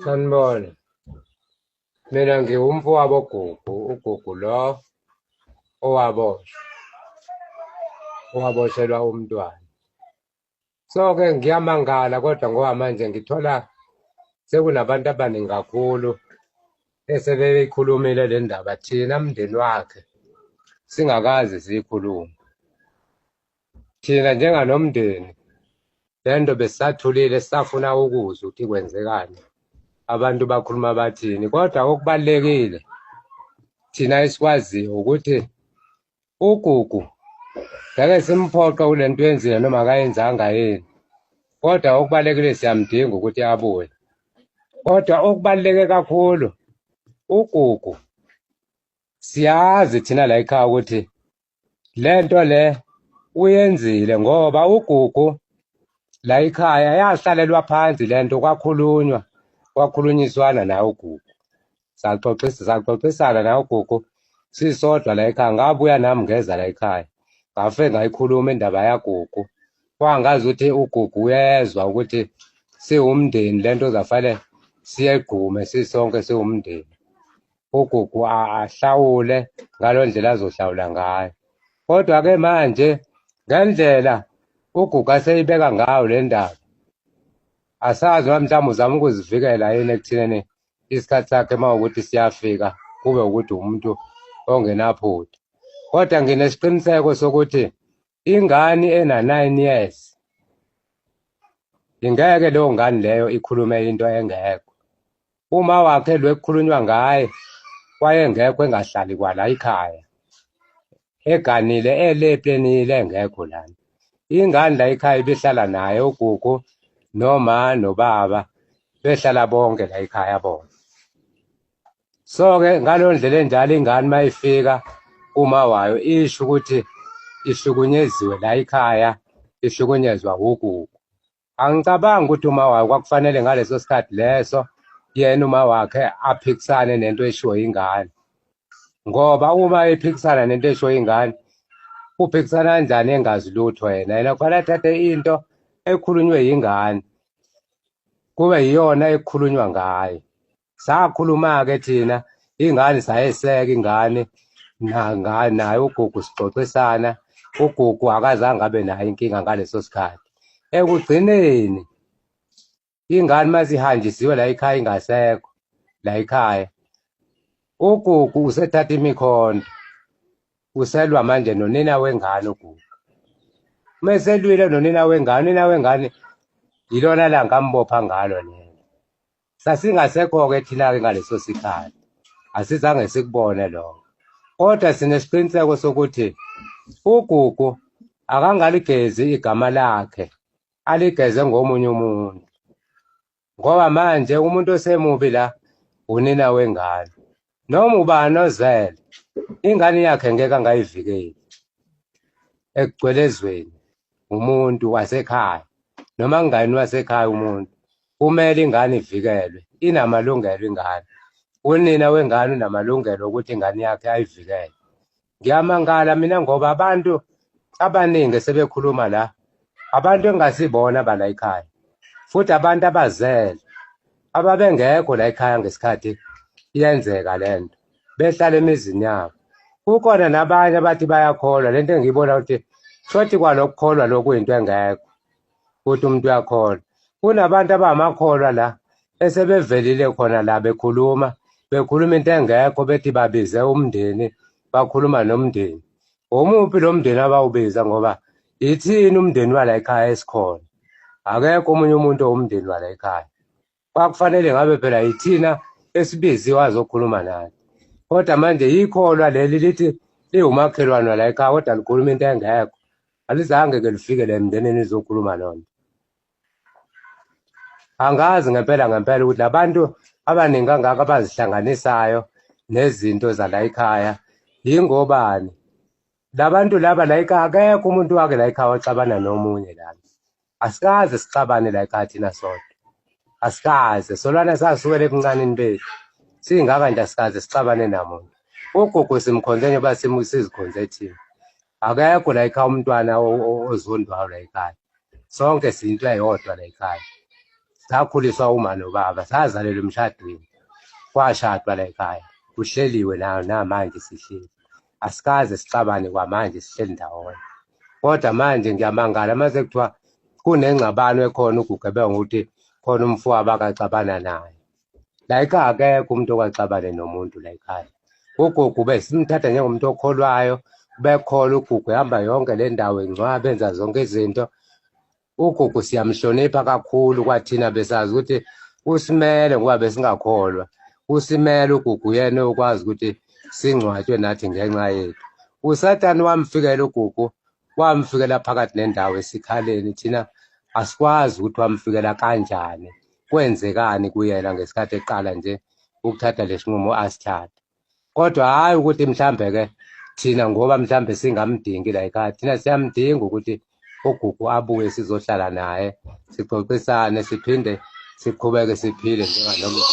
Sanibona. Mina ngiwumfowabo Gugu, uGugu lo owaboshwa, owaboshelwa umntwana. So-ke ngiyamangala kodwa ngoba manje ngithola sekunabantu abaningi kakhulu esebeyikhulumile le ndaba, thina mndeni wakhe singakaze siyikhulume. Thina njenganomndeni le nto besisathulile sisafuna ukuzwa ukuthi kwenzekani, abantu bakhuluma bathini, kodwa okubalulekile thina esikwaziyo ukuthi uGugu ngeke simphoqe kule nto yenzile noma akayenzanga yini, kodwa okubalulekile siyamdinga ukuthi abuye. Kodwa okubaluleke kakhulu uGugu siyazi thina la ekhaya ukuthi le nto le uyenzile ngoba uGugu la ekhaya yahlalelwa phansi le nto kwakhulunywa kwakhulunyiswana naye uGugu saxoxisa saxoxisana naye uGugu sisodwa la ekhaya ngabuya nami ngeza la ekhaya ngafike ngayikhuluma indaba yaGugu kwangazi ukuthi uGugu uyezwa ukuthi siwumndeni le nto zafanele siyegqume sisonke siwumndeni uGugu ahlawule ngalo ndlela azohlawula ngayo. Kodwa-ke manje ngendlela uGugu aseyibeka ngayo le ndaba, asazi noma mhlawumbe uzama ukuzivikela yini ekuthineni isikhathi sakhe uma ukuthi siyafika kube ukuthi umuntu ongenaphutha. Kodwa nginesiqiniseko sokuthi ingane ena-9 years ingeke leyo ngane leyo ikhulume into engekho. Uma wakhe lo ekukhulunywa ngaye wayengekho engahlali kwala ekhaya eganile ele eplenile engekho lana. Ingane la ekhaya ibihlala naye uGugu noma nobaba behlala bonke la ekhaya bona. So-ke ngaleyo ndlela enjalo ingane uma ifika kuma wayo isho ukuthi ihlukunyeziwe la ekhaya ihlukunyezwa uGugu. Angicabangi ukuthi uma wakhe kwakufanele ngaleso sikhathi leso yena uma wakhe aphikisane nento eshiwo ingane, ngoba uma ephikisana nento eshiwo ingane uphikisana kanjani engazi lutho yena? Yena kufanele athathe into ekhulunywe yingane kube yiyona ekukhulunywa ngayo. Sakhuluma-ke thina ingane sayeseka ingane naye uGugu sixoxisana, uGugu akazange abe nayo inkinga ngaleso sikhathi. Ekugcineni ingane uma sihanjisiwe la ekhaya ingasekho la ekhaya, uGugu usethatha imikhonto uselwa manje nonina wengane uGugu. Uma eselwile nonina wengane, unina wengane yilona langa ambopha ngalo lelo. Sasingasekho-ke thina-ke ngaleso sikhathi, asizange sikubone lokho, kodwa sinesiqiniseko sokuthi uGugu akangaligezi igama lakhe aligeze ngomunye umuntu, ngoba manje umuntu osemubi la unina wengane. Noma ubani ozele ingane yakhe ngeke angayivikeli ekugcwelezweni umuntu wasekhaya noma kungayini wasekhaya umuntu kumele ingane ivikelwe, inamalungelo ingane. Unina wengane unamalungelo okuthi ingane yakhe ayivikele. Ngiyamangala mina ngoba abantu abaningi sebekhuluma la abantu engingasibona bala ekhaya futhi abantu abazele ababengekho la ekhaya ngesikhathi iyenzeka le nto behlala emizini yabo. Kukhona nabanye abathi bayakholwa lento engiyibona ukuthi shothi kwalokukholwa lokhu into engekho ukuthi umuntu uyakholwa. Kunabantu abamakholwa la esebevelile khona la bekhuluma bekhuluma into engekho bethi babize umndeni bakhuluma nomndeni. Omuphi lo mndeni abawubiza ngoba ithini umndeni wala ekhaya esikhona? Akekho omunye umuntu owumndeni wala ekhaya. Kwakufanele ngabe phela yithina esibiziwe azokhuluma nathi, kodwa manje yikholwa leli lithi liwumakhelwane wala ekhaya kodwa likhuluma into engekho. Alizange-ke lifike le emndenini lizokhuluma loo nto. Angazi ngempela ngempela ukuthi labantu abaningi kangaka abazihlanganisayo nezinto zala ekhaya yingobani. Labantu laba la ekhaya akekho umuntu wake la ekhaya waxabana nomunye lana. Asikaze sixabane la ekhaya thina sodwa. Asikaze solwana sasukela ebuncaneni bethu. Singaka nje asikaze sixabane namuntu. Ugogo simkhonze njengoba sizikhonze thina. Akekho la ekhaya umntwana ozondwayo la ekhaya. Sonke siyinto eyodwa la ekhaya. Sakhuliswa uma nobaba, sazalelwa emshadweni, kwashadwa la ekhaya, kuhleliwe nayo namanje sihleli, asikaze sixabane kwamanje, sihleli ndawonye. Kodwa manje ngiyamangala mase kuthiwa kunengxabano ekhona, uGugu ebeka ngokuthi khona umfowabo akaxabana naye. La ekhaya akekho umuntu okaxabane nomuntu la ekhaya. UGugu besimthatha njengomuntu okholwayo, ubekholwa uGugu, ehamba yonke le ndawo engcwaba, enza zonke izinto. UGugu siyamhlonipha kakhulu, kwathina besazi ukuthi usimele ngoba besingakholwa. Usimele uGugu, yena okwazi ukuthi singcwatshwe nathi ngenxa yethu. USathane wamfikela uGugu, wamfikela phakathi nendawo esikhaleni. Thina asikwazi ukuthi wamfikela kanjani, kwenzekani kuyena ngesikhathi eqala nje ukuthatha lesinqumo asithatha. Kodwa hhayi ukuthi mhlambe ke thina ngoba mhlambe singamdingi la ekhaya, thina siyamdinga ukuthi uGugu abuye sizohlala naye, sixoxisane, siphinde siqhubeke siphile njenganoma.